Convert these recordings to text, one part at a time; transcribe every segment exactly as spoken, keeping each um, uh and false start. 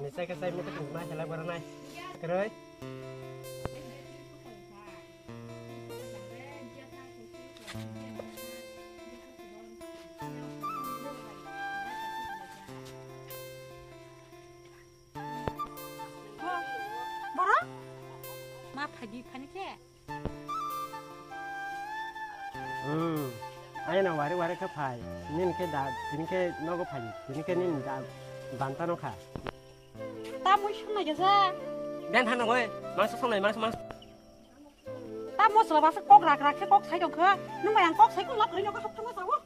Ni sai ka sai mo ka tong ma hela bara nai. Keroi. Boro? Ma phagi phani khe? Hmm. Ayana wari wari khe phai. Nini khe da, tini khe nogo phai. Tini khe nini da banta no kha. Ta mui sung nai jasa. Ben han nogoi. Mangso song nai, mangso, mangso. Ta mosla basa kok rak rak khe kok sai dong kha. Nung bai ang kok sai kung lap ri nogo hap thangma sao.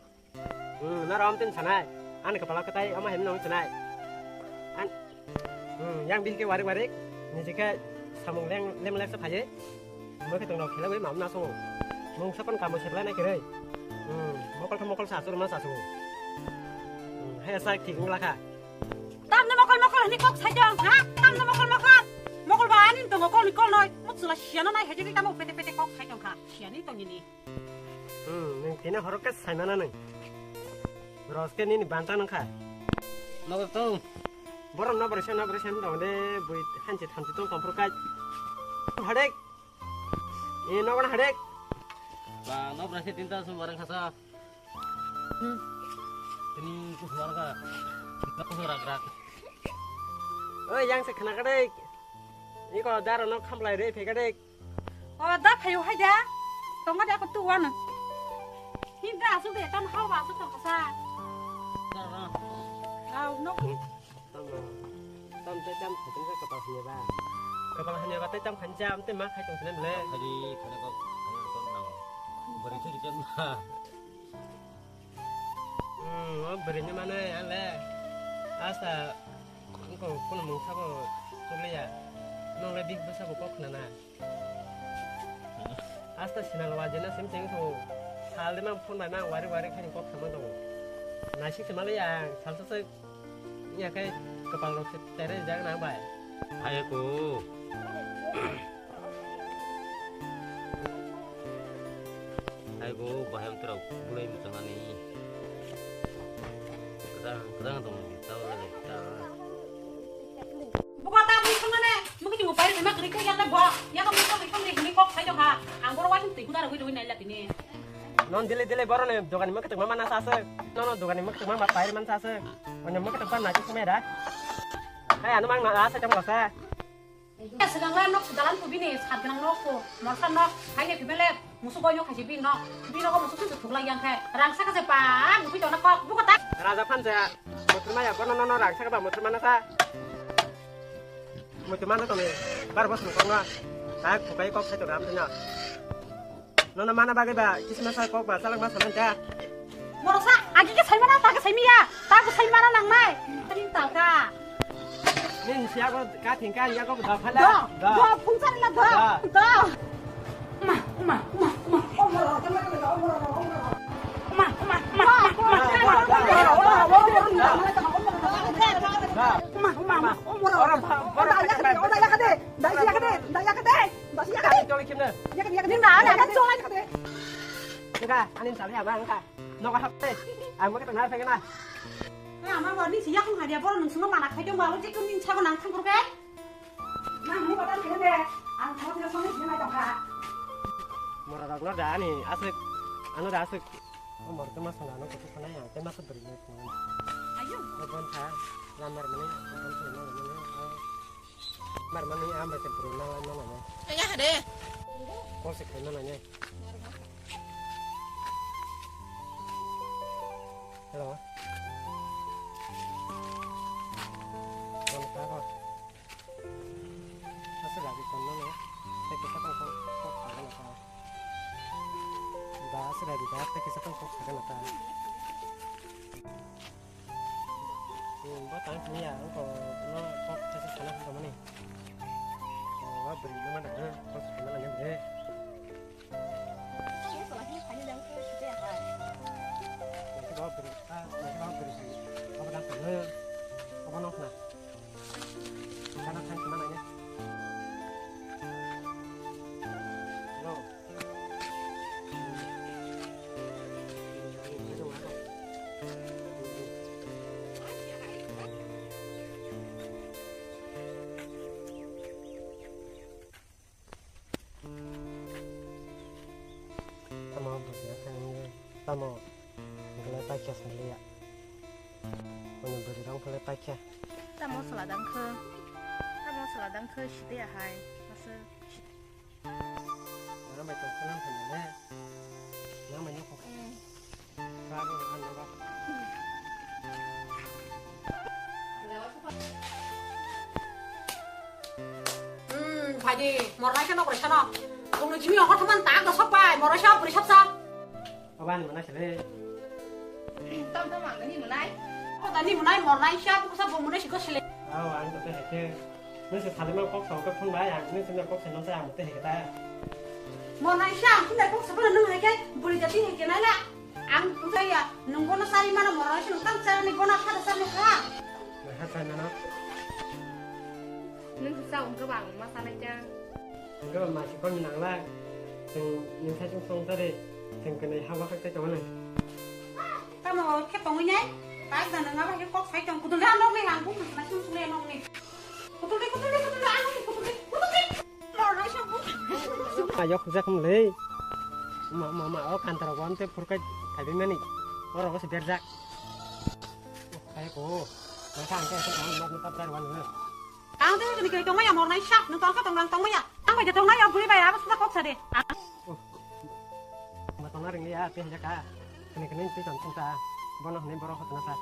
Hmm, noro amtwin sanai. Ani kapala kwtai, omo hem nung sanai. An, hmm, yang bihike warik warik, niji khe samung leng, lem lek sa phaiye. Mo khe tong rok khela bai mam na songo. Mung sakon kamo seplai nai kerei. Hmm, mokol khe mokol sa asur ma sa songo. Hmm, hai sa thik wng lakha. Tamni mokol mokol hani kok sai dong, ha? Tamni mokol mokol. Mokol ba ani tongo kol ni kol noi. Mo chula siano nai hai jani tamo pete pete kok sai dong kha. Siani tongini. Hmm, nung tini horok khe saimana nung. Ros khe nini banta nung kha. Nogo tong. Borom no borisa no borisa no tong de bui hanchi thamchi tong tong phuru kai. Hadek. E nogo na hadek. Ba no borisa tinta sum barang khasa. Hmm. Tini ku suar ka. Ku suar ka. Oi yang se khana kadek. Iko daro no khamlai re phekadek. O da phayo hai da. Tongo da ko tu wan. Hin da asu de tam hau ba asu tong sa. Au no. Tam tam te tam khatin ka kapal hanya ba. Kapal hanya ba te tam khan jam te ma khai tong sene le. Hari khana ko khana ko na. Bari chiri chen ba. Hmm, o bwrwini manwi ang le asa wngkha, kuno mungsa bo chukliya. Nwng le bihik bwsa bo kok khnana. Asta sinal wajina sim cheng tho. Sal de mang phone bai mang wari wari khani kok sama tongo. Naisik se malai ang salsa se ya kai kapal rok se tere jak nang bai. Hai ko. Hai bo bahai amtwrok bulai muchungnani. Kwchang kwchang tong di tao le ta. Buka ta mui khongnane, mui kiching upai rima kri kri yata bo, yata mui khong khong ni kok sai jong ha. Ang boro waising twi kudar hui hui nai la tini. Non dile dile boro ne dogan mui kiching mama na sa se. Non non dogan mui kiching mama pai man sa se. Onne mui kiching pan na chi khme da. Hai anu mang na sa jong sa. Segang la nok dalan ko bini sat ganang nok ko, morsa nok, hai ne pibele, musu boy nok hai si bini nok, bini nok musu sun thuk lai yang khe, rang saka se pa, musu jona kok, buka ta. Raja phan se, mutruma ya, bono nono rang saka ba mutruma na sa. Mutruma na to me, bar bos mutruma, tak bukai kok sai to ram na. Nono mana bagwi ba, kisima sa kok ba, salak ma saman ja. Borok sa, agi ke sai mana, ta ke sai miya, ta ke sai mana nang nai. Tani ta ka. Nin siya ko ka thing ka, ya ko da phala. Do, do, phung sa na do. Do. Ma, ma, ma, ma. Ma, ma, ma, ma. Ora ba, ora ba. Da ya ka de, da ya ka de, da ya ka de. Choli kimne. Ning na, na, na, choli. Nika, ani sali abang ka. Nogo hapte. Ang mo kita na pegena. Ama warni siya kung hadia boro nung suno mana khai dong ba, je kung ning sabo nang thang kurke. Nang mo bata thang de. Ang thang de song ni nai tong kha. Mora rok no da ani asik. Ano da asik. O mor te ma sana no kutu khana ya. Te ma sa beri no. Ayo. Bon kha. Lamar mani. Mar mani am ba ke bro na la na na. Aya hade. Ko se khai na na ne. Hello. Kon ka ko. Asa lagi kon na na. Te ke sa ko ko ko ka na ka. Ba asa lagi ba te ke sa ko ko ka na ka. Hmm, ba tang sini ya, ko no kok kesa sana sini mana ni? Oh, ba beri mana ni? Kok sana ni? Nanti ba beri, ah, nanti ba beri sini. Apa tang sana? Apa nok na? Sana tang sini mana ni? Hello. Mo, hwnkhe paikha sanliya. Mani bwrwi rok hwnkhe paikha. Ta mosla dang khe, ta mosla dang khe sitaya hai, aswk sitaya. Nang bai tong khna phai nang le. Nang bai nokho. Hmm. Ba bo han ba. Hmm, phaidi, mornai khe nok resa no. Bungni jimi ongkha thuman tak do sok pai, mornai sa bwrwi sapsa. Abani mana sele. Tam tam ang ni munai. Ko tani munai mornai sa, buku sa bo munai siko sele. Aw, ang to te heke. Nung se salima kok sa, kok phone bai, ang nung se kok sa, nung sa, ang te heke ta. Mornai sa, ang phone kok sa, nung heke, buri jati heke nai la. Ang phone ya, nung bono sari mana mornai sa, nung tam sa ni bono kha da sa ni kha. Nung sa sa na no. Nung sa sa ang kebang, masalai jang. Hwnkhe ba masi kon nangla, chwng nwng saichung song tari, chwng kwnwi ha wakhak tei tongo nang. Tamo khe tongwi nai? Kaisa nwng abo khe kok sai tong, kutul de ang nokni ang bung nang sung sung nokni. Kutul de, kutul de, kutul de, ang nokni kutul de, kutul de. Ayok jak mlei. Ma, ma, ma, o kantarok wam te phurkai thaibai mani. Oro se berjak. Khai ko. Nang kha ang khe ang nokni tap dar wan. Ang tei kini kini tongmaya mornai sa, nung tongkha tong nang tongmaya. Ang bai de tongmaya buri bai abo sida kok sade. Oh. Ma tongna ringli ya, tei jaka. Kini kini tei tong tong ta. Bono hwnwi borok hotna sa.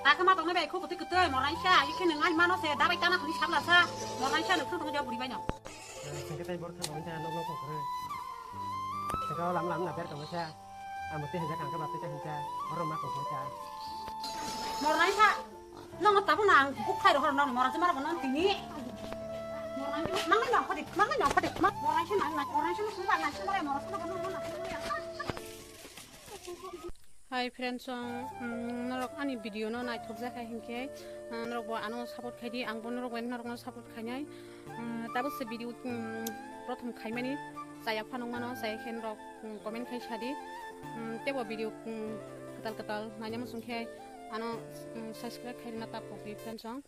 Ta khe ma tongna bai kho kutui kutui mornai sa, ikhe nung ai mano se, dabai tana hwnwi sabla sa. Mornai sa nung tong tong ja buri bai no. Sengke tai borok thang tong ta nok nok kore. Sengke lam lam na ber tong sa. Amo tei jaka ang khe ba tei hinta. Oro ma tong sa. Mornai sa. Nokno tabuk na ang buk khai rohor nokni morang se mara bono tini. Morang se nang nang khodi, nang nang khodi. Morang se nang nang, morang se nang nang, morang se nang nang. Hi friends, um, norok ani video no naithok jak hai hinkhe, uh, norok bo ano support khai di, ang bo norok bai norok no support khainai. Uh, tabuk se video, um, prothom khaimani chaya phanuk mano, chaya khe norok, um, comment khai sadi. Um, tebo video, um, kwtal kwtal naina muchung khe ano, um, subscribe khai rwna ta pok di friends song.